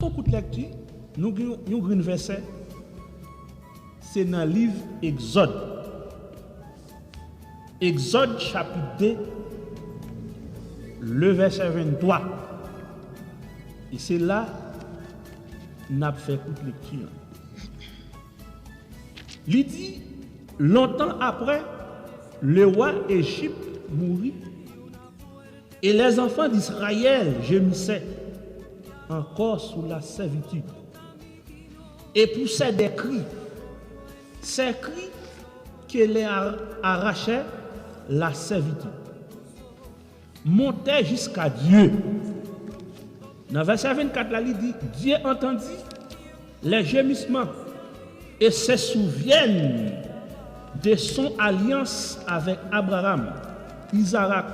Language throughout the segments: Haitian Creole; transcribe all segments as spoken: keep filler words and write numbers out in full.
Yon kout lèkti, nou gen yon grenn vèsè, se nan liv Egzòd. Egzòd chapit de, le vèsè venntwa. E se la n ap fè kout lekti an. Li di, Longtemps après, le roi Égypte mourut, et les enfants d'Israël gémissaient encore sous la servitude, et poussaient des cris, ces cris que les ar- arrachait la servitude montait jusqu'à Dieu. Nan vèsè vennkat la, li di, Dieu entendit les gémissements et se souvient de son alliance avec Abraham, Isaac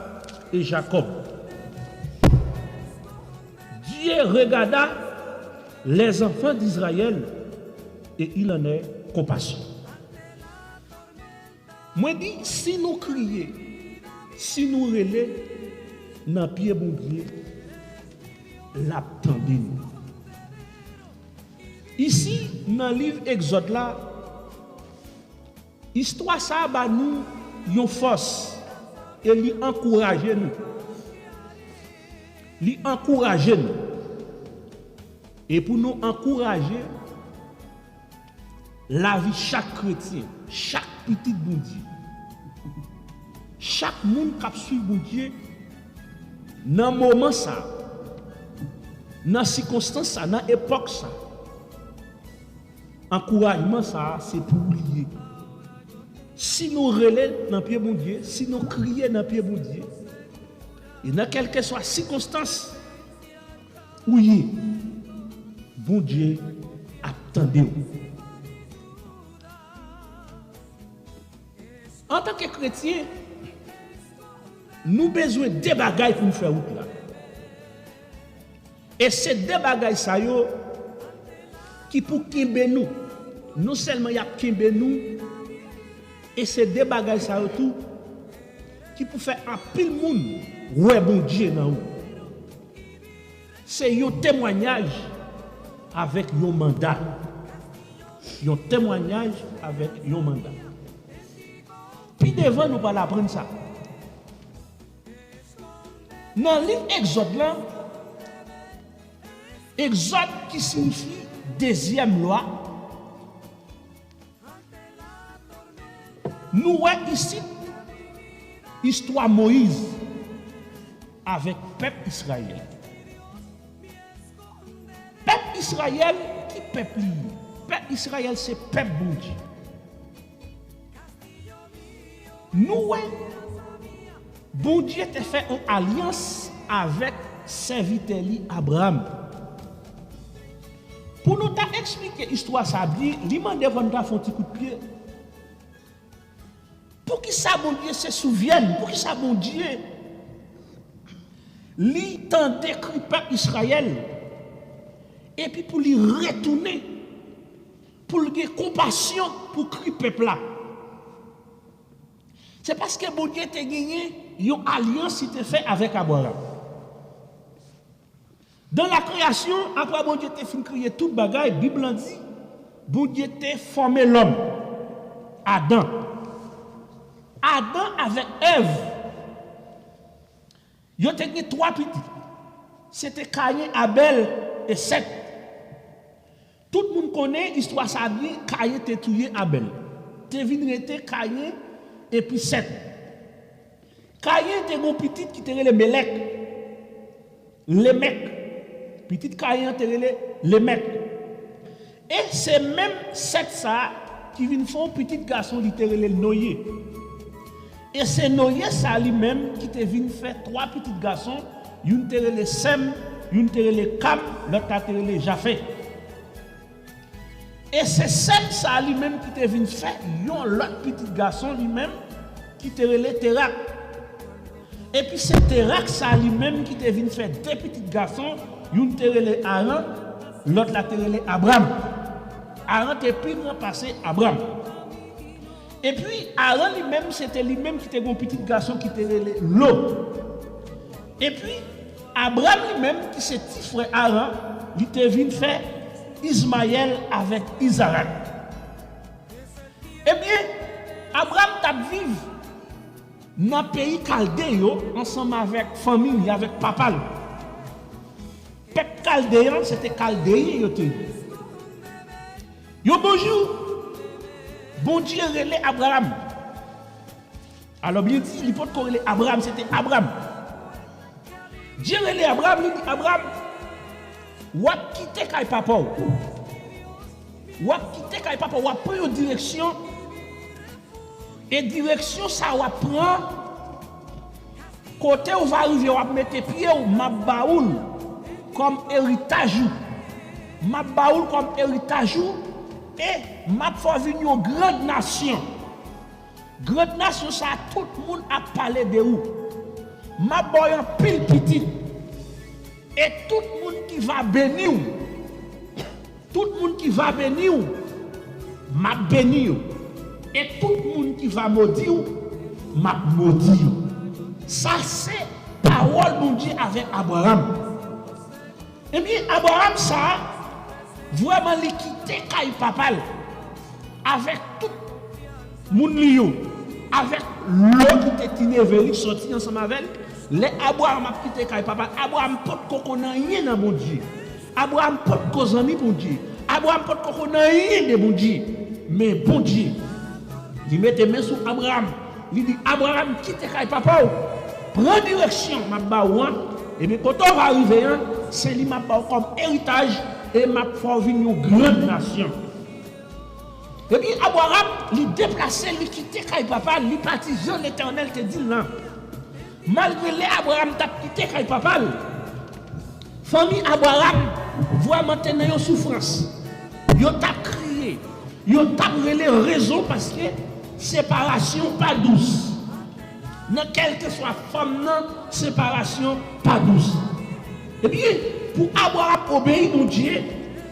et Jacob. Dieu regarda les enfants d'Israël et il en eut compassion. Mwen di, si nou kriye, si nou rele nan pye Bondye, l ap tande nou. Isi, nan liv Egzòd la, istwa sa a ba nou yon fòs e li ankouraje nou. Li ankouraje nou. E pou nou ankouraje lavi chak kretyen, chak pitit Bondye, chak moun k ap swiv Bondye nan moman sa, nan sikonstans sa, nan epòk sa, ankourajman sa a se pou ou li ye. Si nou rele nan pye Bondye, si nou kriye nan pye Bondye, e nan kèlkeswa sikonstans ou ye, Bondye ap tande w. Antanke kretyen, nou bezwen de bagay pou n fè wout la. E se de bagay sa yo ki pou kenbe nou. Non sèlman y ap kenbe nou, e se de bagay sa yo tou ki pou fè anpil moun wè Bondye nan ou. Se yon temwayaj avèk yon manda. Yon temwayaj avèk yon manda. Pi devan, nou pral aprann sa. Nan liv Egzòd la, Egzòd ki siyifi dezyèm lwa, nou wè isit istwa Moyiz avèk pèp Izrayèl. Pèp Izrayèl, ki pèp li ye? Pèp Izrayèl se pèp Bondye. Nou wè, Bondye te fè yon alyans avèk sèvitè li Abraram. Pou nou ta eksplike istwa sa byen, li mande fò n ta fè yon ti kout pye. Poukisa Bondye se souvyen? Poukisa Bondye li tande kri pèp Izrayèl epi pou li retounen, pou l gen konpasyon pou kri pèp la? Se paske Bondye te genyen yon alyans li te fè avèk Abraram. Dan la kreyasyon, apre Bondye te fin kreye tout bagay, Bib lan di, Bondye te fòme lòm, Adan. Adan avèk Èv, yo te gen twa pitit. Se te Kayen, Abèl e Sèt. Tout moun konnen istwa sa byen, Kayen te touye Abèl. Te vin rete Kayen epi Sèt. Kayen te gon pitit ki te rele Melèk. Lemèk. Pitit Kayen an te rele Lemèk. E se menm Sèt sa a ki vin fè yon pitit gason, li te rele Noye. E se Noye sa a li menm ki te vin fè twa pitit gason, youn te rele Sèm, youn te rele Kam, lòt la te rele Jafèt. E se Sèm sa a li menm ki te vin fè yon lòt pitit gason li menm ki te rele Terak. Epi se Terak sa a li menm ki te vin fè de pitit gason, youn te rele Aran, lòt la te rele Abram. Aran te pi gran pase Abram. Epi Aran li menm, se te li menm ki te gen yon pitit gason ki te rele Lo. Epi Abram li menm, ki se ti frè Aran, li te vin fè Izmayèl avèk Izarak. Ebyen, Abraram t ap viv nan peyi Kalde yo ansanm avèk fanmi li, avèk papa l. Pèp Kalde an, se te Kaldeyen yo te ye. Yon bon jou, Bondye rele Abraram. Alò, byen di, li potko rele Abraram, se te Abram. Dye rele Abraram, li di, Abraram, w ap kite kay papa w. W ap kite kay papa w, w ap pran yon direksyon. E direksyon sa w ap pran, kote w va rive, w ap mete pye w, m ap ba ou l kòm eritaj ou. M ap ba ou l kòm eritaj ou, e m ap fè w vin yon gran nasyon. Gran nasyon sa a, tout moun ap pale de ou. M ap ba w anpil pitit. E tout moun ki va beni w, tout moun ki va beni w, m ap beni yo. E tout moun ki va modi w, m ap modi yo. Sa se pawòl Bondye avèk Abraram. Ebyen, Abraram sa a, vrèman, li kite kay papa l avèk tout moun li yo, avèk Lòt ki te ti neve li, sòti ansanm avè l. Lè Abraram ap kite kay papa l, Abraram potko konn anyen nan Bondye. Abraram potko zanmi Bondye. Abraram potko konn anyen de Bondye. Men Bondye, li mete men sou Abraram. Li di, Abraram, kite kay papa w, pran direksyon m ap ba ou an, epi kote w va rive an, se li m ap ba w kòm eritaj, e m ap fè w vin yon gran nasyon. Epi Abraram, li deplase, li kite kay papa l, li pati jan Letènèl te di l lan. Malgre lè Abraram t ap kite kay papa l, fanmi Abraram vrèman te nan yon soufrans. Yo t ap kriye, yo t ap rele rezon, paske separasyon pa dous. Nan kèlkeswa fòm nan, separasyon pa dous. Ebyen, pou Abraram obeyi Bondye,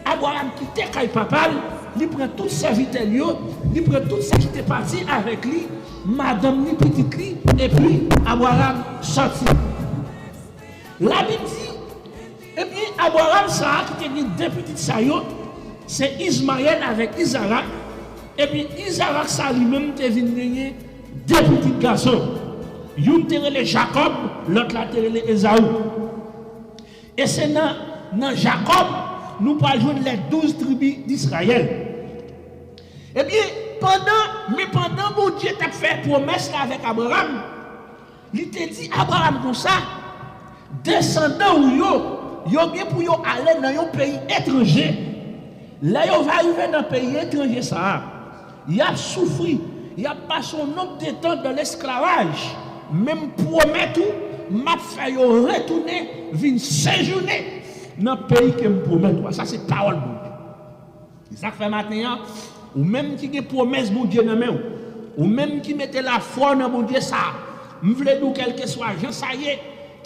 Abraram kite kay papa l, li pran tout sèvitè l yo, li pran tout sa ki te pati avèk li, madanm li, pitit li, epi Abraram sòti. Labib di, ebyen, Abraram sa a ki te gen de pitit sa yo, se Izmayèl avèk Izarak, epi Izarak sa li menm te vin genyen de pitit gason. Youn te rele Jakòb, lòt la te rele Ezaou. E se nan, nan Jakòb nou pral jwenn les douze tribus d'Israël. Ebyen, pandan, men pandan Bondye t ap fè pwomès la avèk Abraram, li te di Abraram konsa, desandan w yo, yo gen pou yo ale nan yon peyi etranje. Lè yo va rive nan peyi etranje sa a, y ap soufri, y ap pase yon nonb de tan dan lesklavaj, men m pwomèt ou, m ap fè yo retounen vin sejounen nan peyi ke m pwomèt ou a. Sa se pawòl Bondye. Se sa k fè maten an, ou menm ki gen pwomès Bondye nan men w, ou menm ki mete lafwa w nan Bondye sa a, m vle di w, kèlkeswa jan sa ye,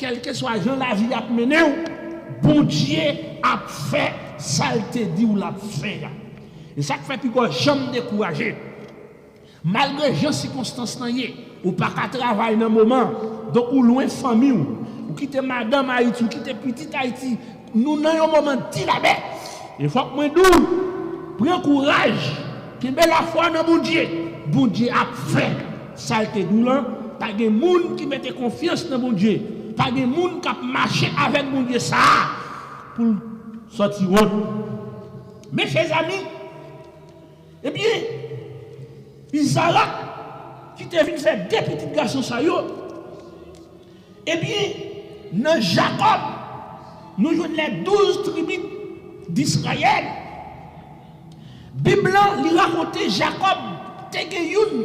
kèlkeswa jan lavi ap mennen w, Bondye ap fè sa l te di w l ap fè a. E sa k fè piga w janm dekouraje. Malgre jan sikonstans lan ye, ou pa ka travay nan moman, donk ou lwen fanmi w, ou kite madanm Ayiti, ou kite pitit Ayiti, nou nan yon moman di labè. E fòk mwen di w, pran kouraj, kenbe lafwa nan Bondye. Bondye ap fè sa l te di w lan. Pa gen moun ki mete konfyans nan Bondye. Pa gen moun k ap mache avèk Bondye sa a pou l sòti wont. Men chèzanmi, ebyen, Izarak, ki te vin fè de pitit gason sa yo, ebyen, nan Jakòb, nou jwenn les douze tribus d'Israël. Bib lan, li rakonte Jakòb te gen youn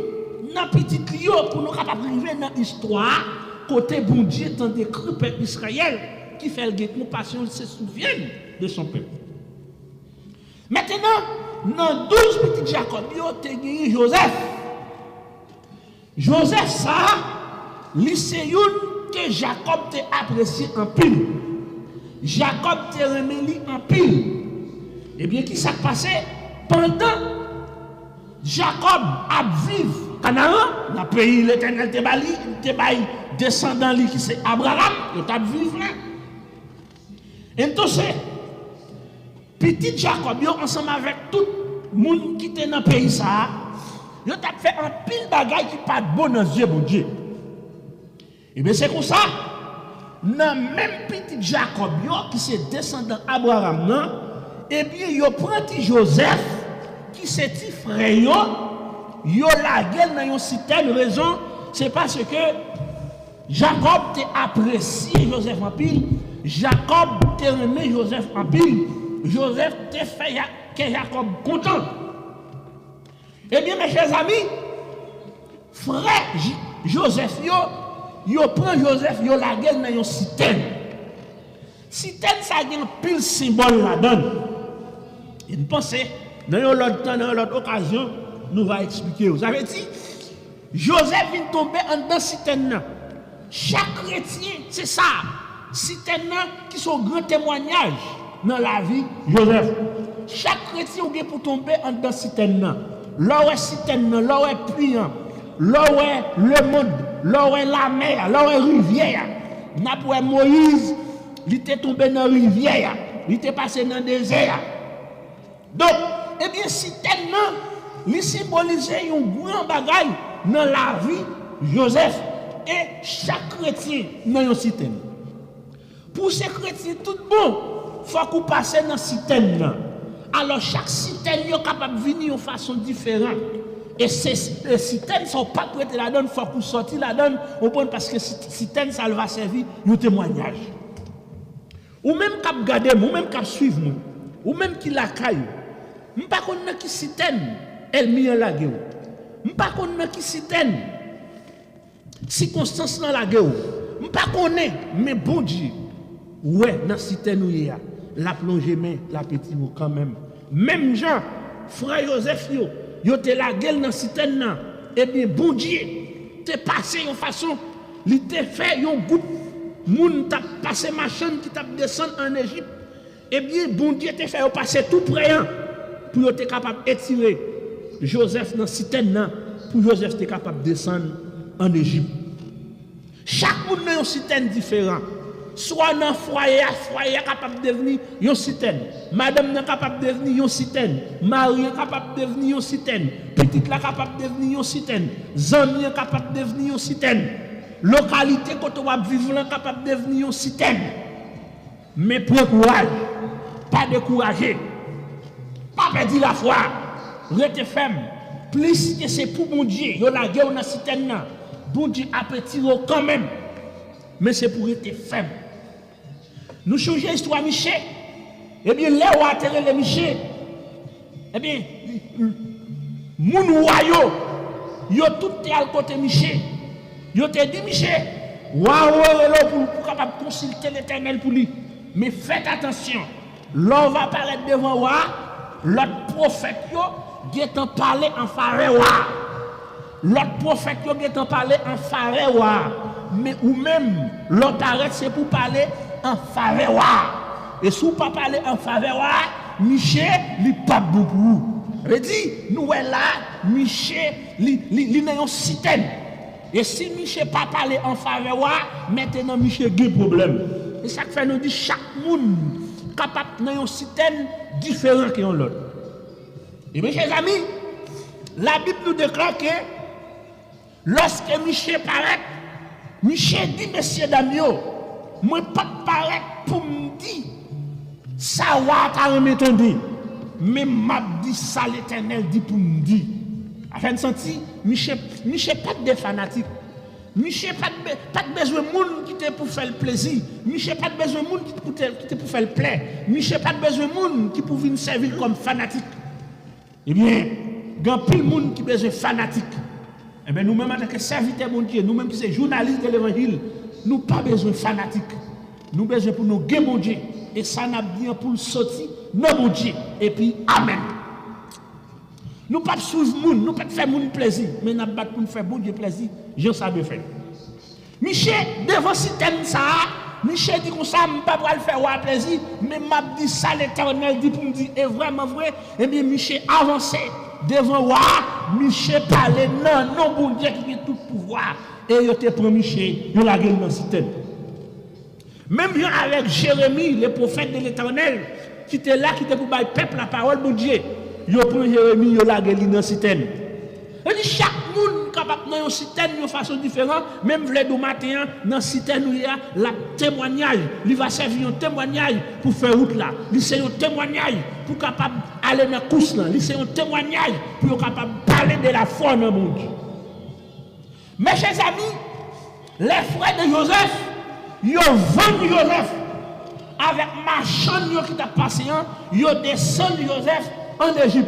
nan pitit li yo, pou nou kapab rive nan istwa a, kote Bondye tande kri pèp Izrayèl, ki fè l gen konpasyon, il se souvient de son peuple. Mentnan, nan douz pitit Jakòb yo, te genyen Jozèf. Jozèf sa a, li se youn ke Jakòb te apresye anpil. Jakòb te renmen li anpil. Ebyen, ki sa k pase? Pandan Jakòb ap viv Kanaran, nan peyi Letènèl te ba li, te bay desandan li ki se Abraram, yo t ap viv la. Entonse, Pitit Jakòb yo ansanm avèk tout moun ki te nan peyi sa a, yo t ap fè anpil bagay ki pa t bon nan zye Bondye. Ebyen, se konsa, nan menm pitit Jakòb yo, ki se desandan Abraram nan, ebyen, yo pran ti Jozèf, ki se ti frè yo, yo lage l nan yon sitèn. Rezon, se paske Jakòb te apresye Jozèf anpil. Jakòb te renmen Jozèf anpil. Jozèf te fè Ja- kè Jakòb kontan. Ebyen, mechèzami, frè J- Jozèf yo, yo pran Jozèf, yo lage l nan yon sitèn. Sitèn sa gen anpil senbòl ladan l. E m panse, nan yon lòt tan, nan yon lòt okazyon, nou va eksplike yo. Sa vle di, Jozèf vin tonbe anndan sitèn nan. Chak kretyen, se sa. Sitèn nan ki se yon gran temwayaj nan lavi Jozèf. Chak kretyen ou gen pou tonbe anndan sitèn nan. Lè w wè sitèn nan, lè w wè pwi an, lè w wè lemonn, lè w wè lamè a, lè w wè rivyè a. N ap wè Moyiz, li te tonbe nan rivyè a, li te pase nan dezè a. Donk, ebyen, sitèn nan, li senbolize yon gran bagay nan lavi Jozèf e chak kretyen nan yon sitèn. Pou w se kretyen tout bon, fòk ou pase nan sitèn nan. Alò, chak sitèn yo kapab vini yon fason diferan. E se e sitèn sa w p ap rete ladan l, fòk ou sòti ladan l, ou konprann, paske si- sitèn sa l va sèvi yon temwayaj. Ou menm k ap gade m, ou menm k ap swiv mwen, ou menm ki lakay ou, m pa konn nan ki sitèn ènmi an lage w. M pa konn nan ki sitèn sikonstans lan lage w. M pa konnen, men Bondye wè nan sitèn ou ye a. L ap lonje men, l ap etire w kanmenm. Menm jan frè Jozèf yo, yo te lage l nan sitèn nan, ebyen, Bondye te pase yon fason, li te fè yon gwoup moun t ap pase machann ki t ap desann ann Ejip. Ebyen, Bondye te fè yo pase tou prè an pou yo te kapab etire Jozèf nan sitèn nan, pou Jozèf te kapab desann ann Ejip. Chak moun nan yon sitèn diferan. Swa nan fwaye a, fwaye a kapab devni yon sitèn. Madanm nan kapab devni yon sitèn. Mari an kapab devni yon sitèn. Pitit la kapab devni yon sitèn. Zanmi an kapab devni yon sitèn. Lokalite kote w ap viv lan kapab devni yon sitèn. Men pran kouraj, pa dekouraje, pa pèdi lafwa, rete fèm. Pliske se pou Bondye yo lage w nan sitèn nan, Bondye ap etire w kanmenm. Men se pou rete fèm. Nou chonje istwa Miche? Ebyen, lè wa te rele Miche, ebyen, moun wa yo, yo tout te al kote Miche. Yo te di Miche, wa ou rele w pou, pou kapab konsilte Letènèl pou li. Men fèt atansyon, lè w va parèt devan wa a, lòt pwofèt yo gentan pale an favè wa a. Lòt pwofèt yo gentan pale an favè wa a. Men ou menm, lè w parèt, se pou w pale an favè wa a. E si w pa pale an favè wa a, Miche, li p ap bon pou ou. Sa vle di, nou wè la, Miche, li, li, li nan yon sitèn. E si Miche pa pale an favè wa a, mentnan Miche gen pwoblèm. E sa k fè nou di chak moun kapab nan yon sitèn diferan ke yon lòt. E mechèzami, Labib nou deklare ke lòske Miche parèt, Miche di mesyedam yo, mwen p ap parèt pou m di sa wa a ta renmen tande, men m ap di sa Letènèl di pou m di. Sa fè n santi Miche, Miche pa t gen fanatik. Miche pa t be- pa t bezwen moun ki te pou fè l plezi. Miche pa t bezwen moun ki pou te, ki te pou fè l plè. Miche pa t bezwen moun ki pou vin sèvi l kòm fanatik. Ebyen, gen anpil moun ki bezwen fanatik. Ebyen, nou menm antanke sèvitè Bondye, nou menm ki se jounalis de levanjil, nou pa bezwen fanatik. Nou bezwen pou nou gen Bondye. E sa n ap di an pou l soti nan Bondye. Epi, amèn. Nou p ap swiv moun, nou p ap fè moun plezi, men n ap bat pou n fè Bondye plezi, jan sa dwe fèt. Miche, devan sitèn sa a, Miche di konsa, m pa pral fè wa a plezi, men m ap di sa Letènèl di pou m di, e vrèman vre, ebyen, Miche avanse devan wa a, Miche pale nan non Bondye ki gen tout pouvwa, e yo te pran Miche, yo lage l nan sitèn. Menm jan avèk Jeremi, le pwofèt de Letènèl, ki te la, ki te pou bay pèp la pawòl Bondye. Yo pran Jeremi, yo lage li nan sitèn. Sa vle di chak moun kapab nan yon sitèn yon fason diferan, men m vle di w maten an, nan sitèn ou ye a, l ap temwanyaj, li va sèvi yon temwanyaj pou fè wout la. Li se yon temwanyaj pou kapab ale nan kous lan. Li se yon temwanyaj pou yo kapab pale de lafwa nan Bondye. Mes chers amis, les frères de Joseph, yo vann Joseph avèk machann yo ki t ap pase an, yo desann Joseph ann Ejip.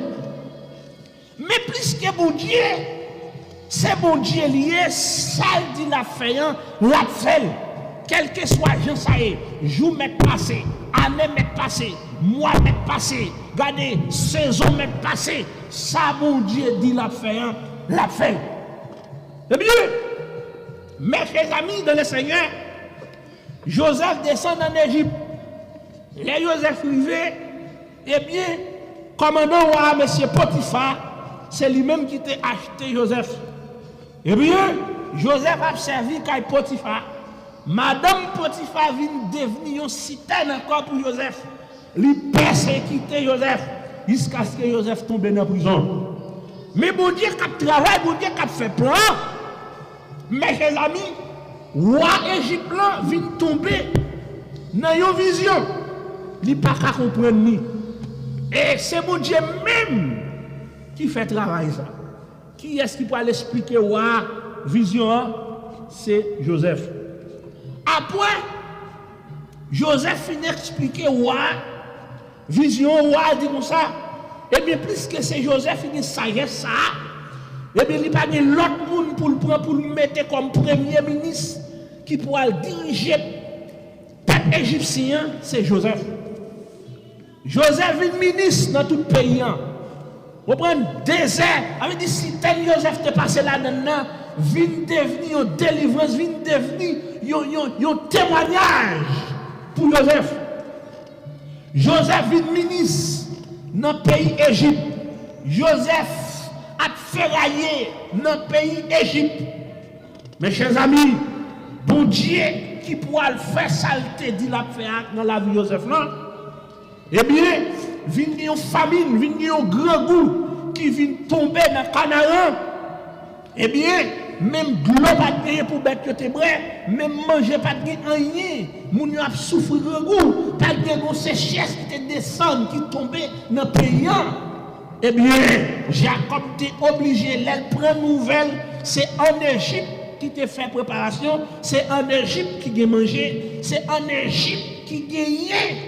Men pliske Bondye, se Bondye li ye, sa l di l ap fè an, l ap fè l. Kèlkeswa jan sa ye, jou mèt pase, ane mèt pase, mwa mèt pase, gade, sezon mèt pase, sa Bondye di l ap fè an, l ap fè l. Ebyen, mes chers amis dans le Seigneur, Joseph desann ann Ejip. Lè Joseph rive, ebyen, kòmandan wa a, mesye Potifa, se li menm ki te achte Joseph. Ebyen, Joseph ap sèvi kay Potifa. Madanm Potifa vin devni yon sitèn ankò pou Joseph. Li pèsekite Joseph jiskaske Joseph tonbe nan prizon. Men Bondye k ap travay, Bondye k ap fè plan. Mes chers amis, wa Ejip lan vin tonbe nan yon vizyon. Li pa ka konprann li. E se Bondye menm ki fè travay sa. Kiyès ki pral esplike wa a vizyon an? Se Joseph. Apre Joseph fin esplike wa a vizyon an, wa a di konsa, ebyen, pliske se Joseph ki gen sajès sa a, ebyen, li pa gen lòt moun pou l pran pou l mete kòm premye minis ki pral dirije pèp ejipsyen an, se Joseph. Joseph vin minis nan tout peyi an. Konprann? Dezè, sa vle di sitèn Joseph te pase ladan l nan, vin devni yon delivrans, vin devni yon, yon, yon temwanyaj pou Joseph. Joseph vin minis nan peyi Ejip. Joseph ap feraye nan peyi Ejip. Mes chers amis, Bondye ki pral fè sa l te di l ap fè a nan lavi Joseph lan, ebyen, vin gen yon famin, vin gen yon grangou ki vin tonbe nan Kanaran. Ebyen, menm dlo pa t genyen pou bèt yo te bwè, menm manje pa t gen anyen. Moun yo ap soufri grangou, pa t gen yon sechrès ki te desann, ki tonbe nan peyi an. Ebyen, Jakòb te oblije, lè l pran nouvèl, se ann Ejip ki te fè preparasyon, se ann Ejip ki gen manje, se ann Ejip ki genyen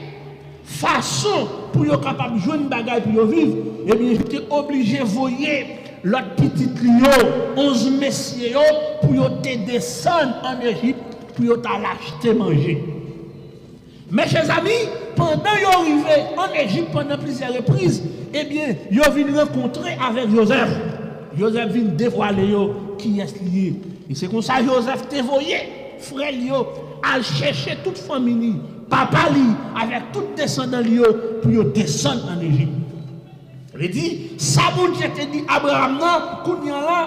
fason pou yo kapab jwenn bagay pou yo viv, ebyen, li te oblije voye lòt pitit li yo, onz mesye yo, pou yo te desann ann Ejip, pou yo t al achte manje. Mes chers amis, pandan yo rive ann Ejip pandan plizyè repriz, ebyen, yo vin rankontre avèk Joseph. Joseph vin devwale yo kiyès li ye. E se konsa Joseph te voye frè l yo al chèche tout fanmi li, papa li, avèk tout desandan li yo, pou yo desann ann Ejip. Sa vle di, sa Bondye te di Abraram nan, kounye a la,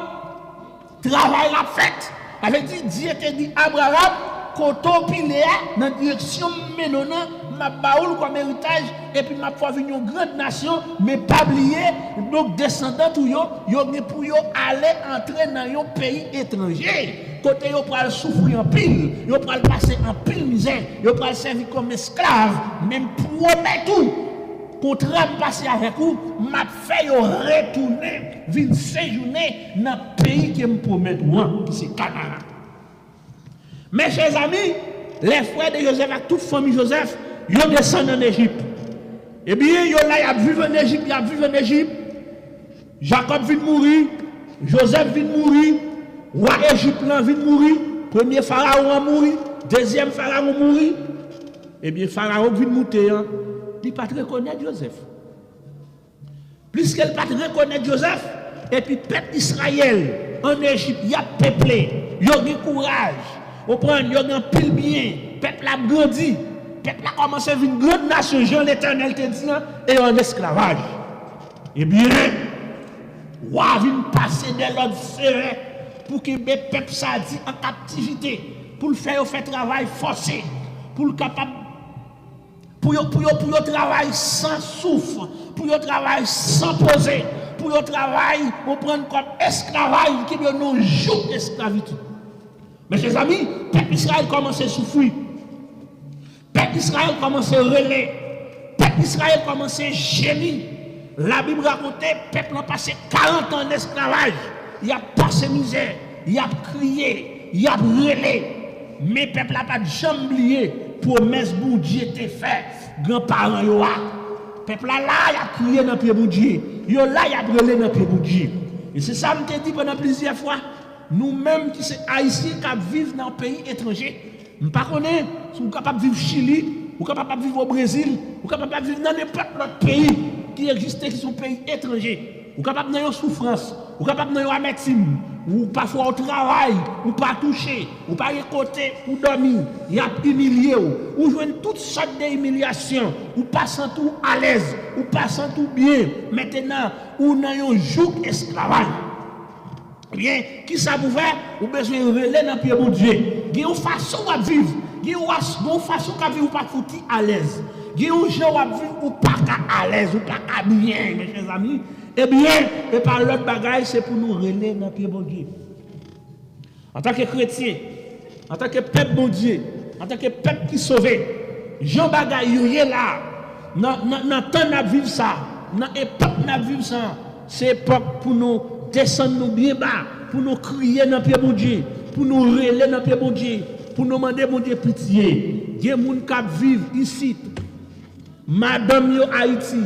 travay la fèt. Sa vle di, Dye te di Abraram, kote w pile a, nan direksyon m mennen w nan, m ap ba w l kòm eritaj, epi m ap fè w vin yon gran nasyon, men pa bliye, donk, desandan ou yo, yo gen pou yo ale antre nan yon peyi etranje, kote yo pral soufri anpil, yo pral pase anpil mizè, yo pral sèvi kòm esklav, men m pwomèt ou, kontra m pase avèk ou, m ap fè yo retounen, vin sejounen nan peyi ke m pwomèt ou an, ki se Kanaran. Mes chers amis, les frères de Joseph ak tout fanmi Joseph, yo desann ann Ejip. Ebyen, yo la, y ap viv ann Ejip, y ap viv ann Ejip. Jakòb vin mouri, Joseph vin mouri, wa Ejip lan vin mouri, premye farawon an mouri, dezyèm farawon mouri. Ebyen, farawon k vin moute an, li pa t rekonèt Joseph. Pliske l pa t rekonèt Joseph, epi pèp Izrayèl ann Ejip, y ap peple, yo gen kouraj, konprann, yo gen anpil byen, pèp la ap grandi, pèp la kòmanse vin grann nasyon, jan Letènèl te di an, e yo ann esklavaj. Ebyen, wa a vin pase de lòd sevè pou kenbe pèp sa a di an kaptivite, pou l fè yo fè travay fòse, pou l kapab Pou yo, pou yo, pou yo travay san souf, pou yo travay san poze, pou yo travay, konprann, kòm esklavaj ki de nan jouk esklavitid. Mezanmi, pèp Izrayèl kòmanse soufri. Pèp Izrayèl kòmanse rele. Pèp Izrayèl kòmanse jemi. Labib rakonte pèp lan pase karant an an esklavaj. Y ap pase mizè, y ap kriye, y ap rele. Men pèp la pa t janm bliye pwomès Bondye te fè granparan yo a. Pèp la la, y ap kriye nan pye Bondye. Yo la, y ap rele nan pye Bondye. E se sa m te di pandan plizyè fwa. Nou menm ki se Ayisyen k ap viv nan peyi etranje, m pa konnen si w kapab viv Chili, ou kapab ap viv o Brezil, ou kapab ap viv nan nenpòt lòt peyi ki egziste, ki se yon peyi etranje. Ou kapab nan yon soufrans, ou kapab nan yon amètim, ou pafwa w travay, ou pa touche, ou pa gen kote pou dòmi, y ap imilye w, ou jwenn tout sòt de imilyasyon, ou pa santi w alèz, ou pa santi w byen. Mentenan, ou nan yon jouk esklavaj. Ebyen, kisa pou fè? Ou bezwen rele nan pye Bondye. Gen yon fason w ap viv. Gen yon, gen yon fason w ap viv, ou pa fouti alèz. Gen yon jan w ap viv, ou pa ka alèz, ou pa ka byen, mezanmi. Ebyen, e pa lòt bagay, se pou nou rele nan pye Bondye. Antanke kretyen, antanke pèp Bondye, antanke pèp ki sove, jan bagay yo ye la, nan, nan, nan tan n ap viv sa, nan epòk n ap viv sa, se epòk pou nou desann nou byen ba, pou nou kriye nan pye Bondye, pou nou rele nan pye Bondye, pou nou mande Bondye pitye. Gen moun k ap viv isit, madanm yo Ayiti,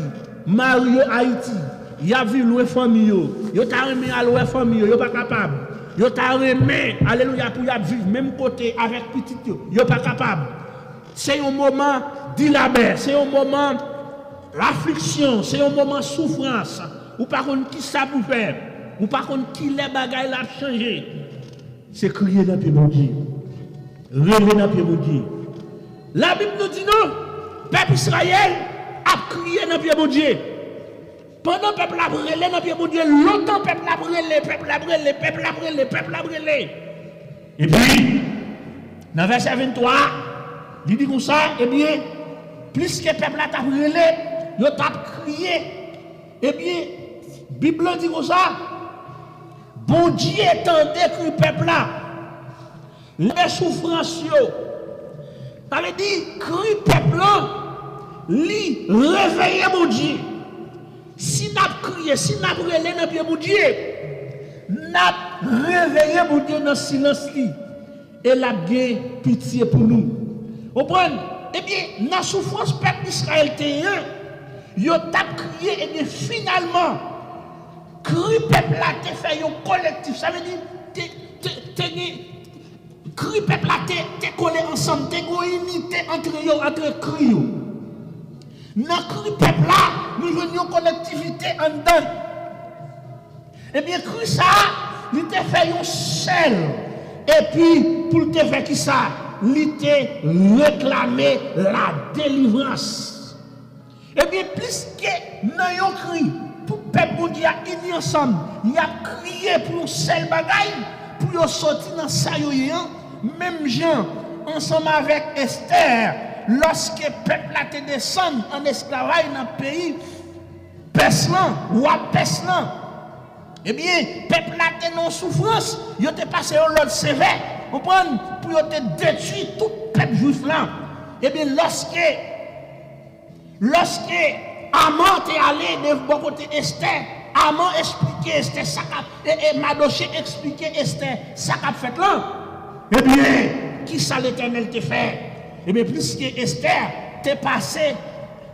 mari yo Ayiti, y ap viv lwen fanmi yo. Yo ta renmen al wè fanmi yo, yo pa kapab. Yo ta renmen, alelouya, pou y ap viv menm kote avèk pitit yo, yo pa kapab. Se yon moman di labè, se yon moman lafliksyon, se yon moman soufrans. Ou pa konn kisa pou fè, ou pa konn kilè bagay la ap chanje. Se kriye nan pye Bondye. Rele nan pye Bondye. Labib nou di nou, pèp Izrayèl ap kriye nan pye Bondye. Pandan pèp la ap rele nan pye Bondye, lontan pèp la ap rele, pèp la ap rele, pèp la ap rele, pèp la ap rele. Epi, nan vèsè venntwa a, li di konsa, ebyen, pliske pèp la t ap rele, yo t ap kriye. Ebyen, Bib la di konsa, Bondye tande kri pèp la, lè soufrans yo. Sa vle di, kri pèp la, li reveye Bondye. Si n ap kriye, si n ap rele nan pye Bondye, n ap reveye Bondye nan silans li. E l ap gen pitye pou nou. Konprann? Ebyen, nan soufrans pèp Izrayèl te ye an, yo t ap kriye, ebyen, finalman, kri pèp la te fè yon kolektif. Sa vle di, te, te, te gen, kri pèp la te, te kole ansanm, te gen yon inite antre yo, antre kri yo. Nan kri pèp la, nou jwenn yon kolektivite anndan. Ebyen, kri sa a, li te fè yon sèl. Epi, pou l te fè kisa? Li te reklame ladelivrans. Ebyen, pliske nan yon kri, tout pèp Bondye a ini ansanm, y ap kriye pou yon sèl bagay, pou yo soti nan sa yo ye an, menm jan, ansanm avèk Estè, lòske pèp la te desann an esklavaj nan peyi Pès lan, wa Pès lan. Ebyen, pèp la te nan soufrans, yo te pase yon lòd sevè, konprann, pou yo te detwi tout pèp jwif lan. Ebyen, lòske, lòske Aman te ale de bò kote Estè, Aman eksplike Estè sa k ap, e, e Madoche eksplike Estè sa k ap fèt lan. Ebyen, kisa Letènèl te fè? Ebyen, pliske Estè te pase,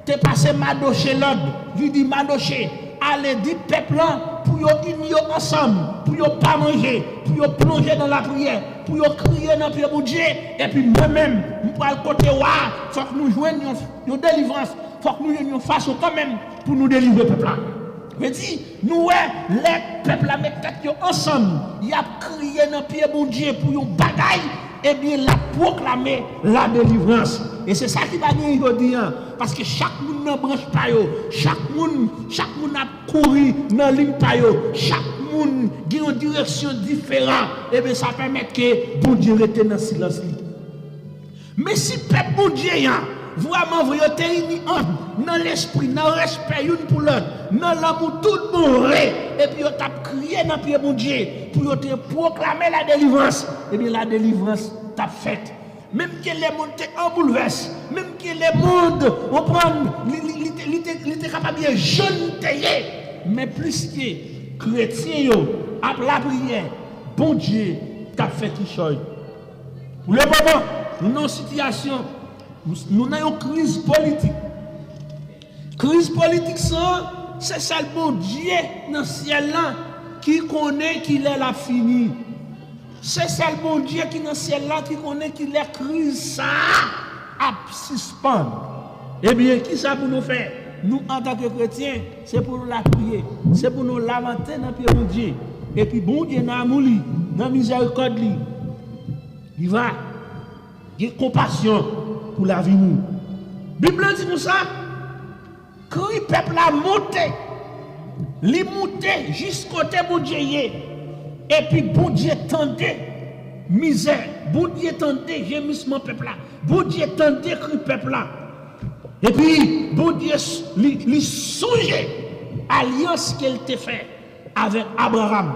te pase Madoche lòd, li di Madoche, ale di pèp lan pou yo ini yo ansanm, pou yo pa manje, pou yo plonje nan lapriyè, pou yo kriye nan pye Bondye, epi mwen menm, m pral kote wa a, fòk nou jwenn yon, yon delivrans, fòk nou jwenn yon fason kanmenm pou nou delivre pèp la. Vle di, nou wè, lè pèp la met tèt yo ansanm, y ap kriye nan pye Bondye pou yon bagay, ebyen, l ap pwoklame ladelivrans. E se sa ki pa genyen jodi an, paske chak moun nan branch pa yo, chak moun, chak moun ap kouri nan liy pa yo, chak moun gen yon direksyon diferan, ebyen, sa pèmèt ke Bondye rete nan silans li. Men si pèp Bondye an Vrèman vre, yo te ini ansanm nan lespri, nan respè youn pou lòt, nan lanmou tout bon vre, epi yo t ap kriye nan pye Bondye pou yo te pwoklame ladelivrans. Ebyen, ladelivrans t ap fèt. Menm ke lemonn te an boulvès, menm ke lemonn, w konprann, li, li, li te, li, te, li te kapab ye jan l te ye, men pliske kretyen yo ap lapriyè, Bondye t ap fè kichòy. Pou lemoman, nou nan yon sitiyasyon, nou nan yon kriz politik. Kriz politik sa, se sèl Bondye nan syèl la ki konnen kilè l ap fini. Se sèl Bondye ki nan syèl la ki konnen kilè kriz sa a ap sispann. Ebyen, kisa pou nou fè? Nou, antanke kretyen, se pou nou lapriye, se pou nou lamante nan pye Bondye. Epi Bondye, nan amou li, nan mizèrikòd li, li va gen konpasyon pou lavi nou. Bib la di konsa, kri pèp la monte. Li monte jis kote Bondye ye. Epi Bondye tande mizè. Bondye tande jemisman pèp la. Bondye tande kri pèp la. Epi Bondye s- li, li sonje alyans ke l te fè avèk Abraram.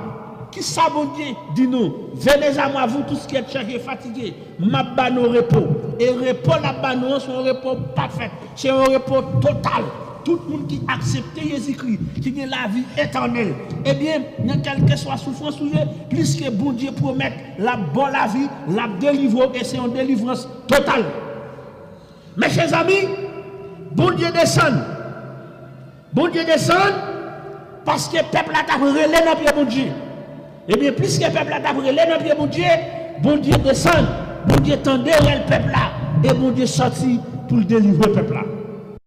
Kisa Bondye di nou? Venez à moi, vous tous qui êtes chargés, fatigués, m ap ba nou repo. E repo l ap ba nou an, se yon repo pafè. Se yon repo total. Tout moun ki aksepte Jezikri, ki gen lavi etènèl, ebyen, nan kèlkeswa soufrans ou ye, pliske Bondye pwomèt l ap ba w lavi, l ap delivre w, e se yon delivrans total. Mechèzanmi, Bondye desann. Bondye desann paske pèp la t ap rele nan pye Bondye. Ebyen, pliske pèp la t ap rele nan pye Bondye, Bondye desann, Bondye tande rèl pèp la, e Bondye sòti pou l delivre pèp la.